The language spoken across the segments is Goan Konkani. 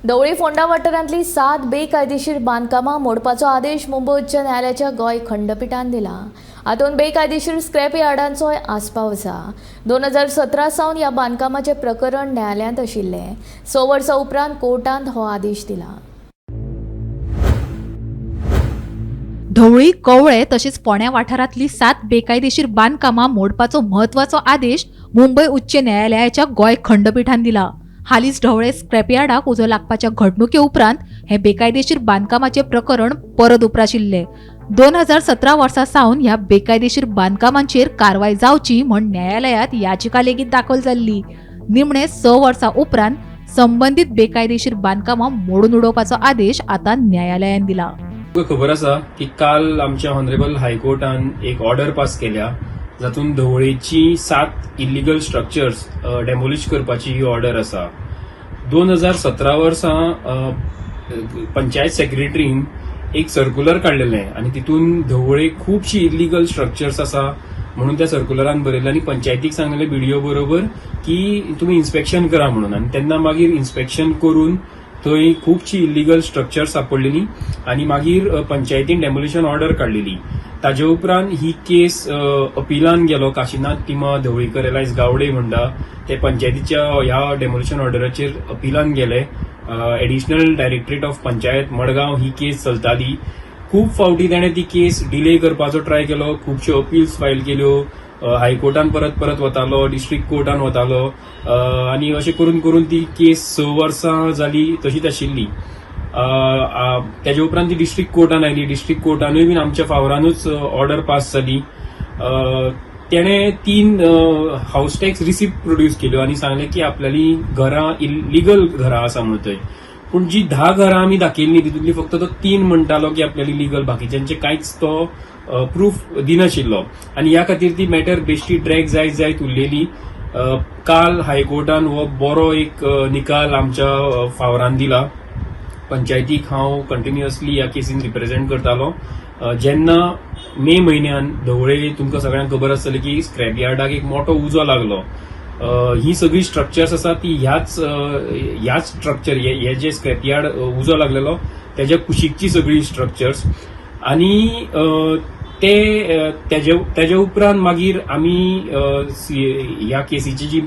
ढवळी फोंडा वाठारांतली 7 बेकायदेशीर बांदकामां मोडपाचो आदेश मुंबय उच्च न्यायालयाच्या गोंय खंडपिठान दिला. हातूंत बेकायदेशीर स्क्रॅप यार्डांचोय आस्पाव आसा. 2017 सावन ह्या बांदकामाचें प्रकरण न्यायालयांत आशिल्लें. 6 वर्सां उपरांत कोर्टान हो आदेश दिला. ढवळी, कवळे तशेंच फोंड्या वाठारांतली 7 बेकायदेशीर बांदकामां मोडपाचो म्हत्वाचो आदेश मुंबय उच्च न्यायालयाच्या गोंय खंडपिठान दिला. हालींच ढवळे स्क्रॅपयार्डाक उजो लागपाच्या घडणुके उपरांत हें बेकायदेशीर बांदकामाचें प्रकरण परत उप्राशिल्लें. 2017 वर्सा सावन ह्या बेकायदेशीर बांदकामांचेर कारवाय जावची म्हूण न्यायालयांत याचिका लेगीत दाखल जाल्ली. निमणे 6 वर्सां उपरांत संबंदीत बेकायदेशीर बांदकामां मोडून उडोवपाचो आदेश आतां न्यायालयान दिला. तुमकां खबर आसा की काल आमच्या ऑनरेबल हायकोर्टान एक ऑर्डर पास केल्या, जातून धवळेची 7 इलिगल स्ट्रक्चर्स डेमोलिश करपाची ही ऑर्डर आसा. 2017 वर्सा पंचायत सेक्रेटरीन एक सर्क्युलर काडलेलें आनी तितून धवळे खुबशी इलिगल स्ट्रक्चर्स आसा म्हणून त्या सर्क्युलरान बरयलें आनी पंचायतीक सांगलें बीडीओ बरोबर की तुमी इन्स्पेक्शन करा म्हणून. आनी तेन्ना मागीर इन्स्पेक्शन करून थंय खुबशी इलिगल स्ट्रक्चर सापडलेली आनी मागीर पंचायतीन डेमोलिशन ऑर्डर काडलेली. ताजे उपरांत ही केस अपिलान गेलो. काशीनाथ टिमा ढवळीकर एलायस गावडे म्हणटा ते पंचायतीच्या ह्या डेमोलिशन ऑर्डराचेर अपिलान गेले. Additional directorate of panchayat Margao ही केस चलताली. खूब फावटी ताणें ती केस डिले करपाचो ट्राय केलो. खुबश्यो अपील्स फायल केल्यो. हायकोर्टान परत परत वतालो, डिस्ट्रिक्ट कोर्टान वतालो आनी अशें करून करून ती केस 6 वर्सां जाली तशीच आशिल्ली. तेजे उपरांत ती डिस्ट्रिक्ट कोर्टान आयली. डिस्ट्रिक्ट कोर्टानूय बीन आमच्या फावरानूच ऑर्डर पास जाली. तेणें 3 हावस टॅक्स रिसिप्ट प्रोड्यूस केल्यो आनी सांगलें की आपल्याली घरां इलिगल घरां आसा म्हणून थंय. पूण जी 10 घरां आमी दाखयल्लीं तितूंतली फक्त तो 3 म्हणटालो की आपल्याली लिगल, बाकीच्यांचे कांयच तो प्रूफ दिनाशिल्लो आनी ह्या खातीर ती मॅटर बेश्टी ड्रॅग जायत जायत उरलेली. काल हायकोर्टान हो बरो एक निकाल आमच्या फावरान दिला. पंचायतीक हांव कंटिन्युअसली ह्या केसीन रिप्रेझेंट करतालो. जेन्ना मे म्हयन्यान धवळे, तुमकां सगळ्यांक खबर आसतलें की स्क्रॅप यार्डाक एक मोठो उजो लागलो. ही सगळी स्ट्रक्चर्स आसा ती ह्याच स्ट्रक्चर, हे जे स्क्रॅप यार्ड उजो लागलेलो तेज्या कुशीकची सगळी स्ट्रक्चर्स. आनी ते तेजे उपरांत मागीर आमी ह्या केसीची जी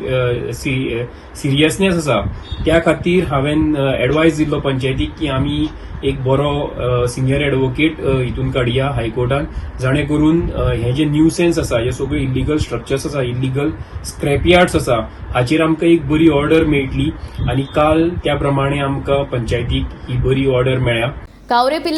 सिरियसनेस आसा त्या खातीर हांवें एडवायस दिल्लो पंचायतीक की आमी एक बरो सिनियर एडवोकेट हितून काडया हायकोर्टान, जाणे करून हे जे न्यूसेन्स आसा, हे सगळे इलिगल स्ट्रक्चर्स आसा, इलिगल स्क्रॅप यार्ड्स आसा, हाचेर आमकां एक बरी ऑर्डर मेळटली. आनी काल त्या प्रमाणे आमकां पंचायतीक ही बरी ऑर्डर मेळ्ळ्या. कावरे पिल्ला.